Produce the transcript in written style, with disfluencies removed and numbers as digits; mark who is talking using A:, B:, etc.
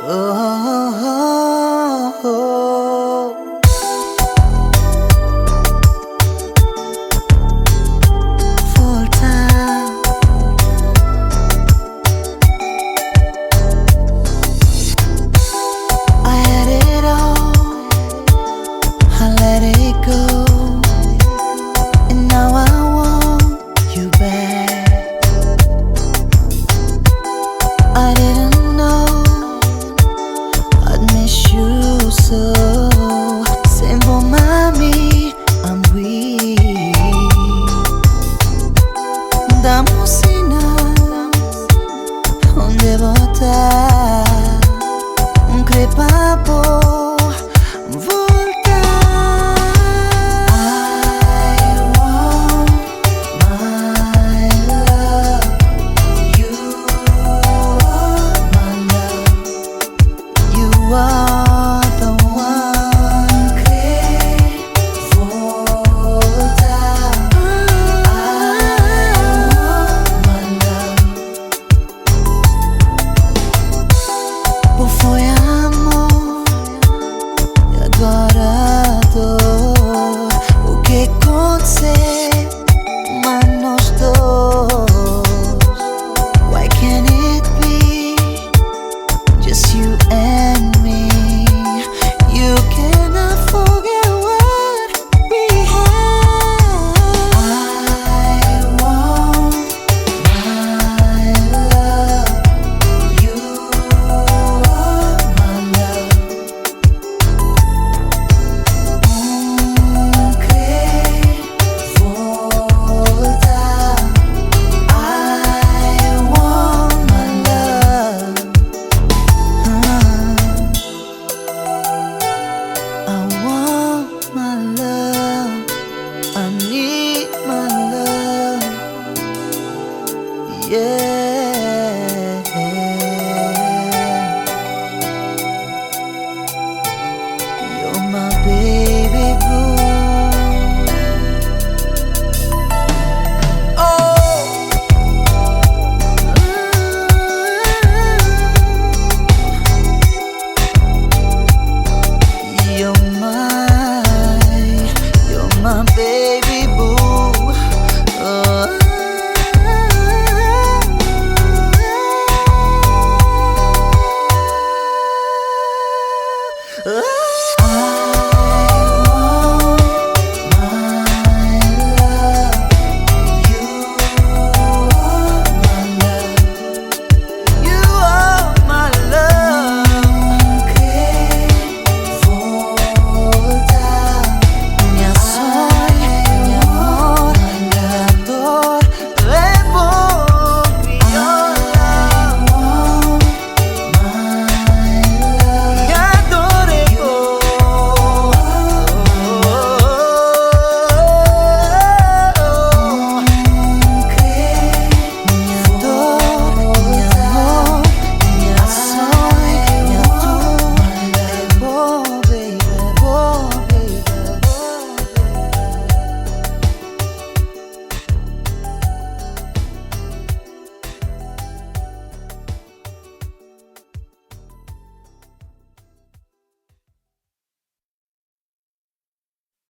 A: Oh. Volta. I had it all, I let it go, and now I want you back. I didn't know I'd miss you so. Sem mami, I'm weak. Dá-me um sinal onde botar um crepapo. Volta. I want my love. You are my love. You are the one. Que volta. I want my love. Bom foi amor e agora dor. O que aconteceu, mas nós dois. Why can't it be just you and me? You cannot forget what we had. I want my love. You are my love. Que volta. I want my love. I want my love. I need my love. Yeah.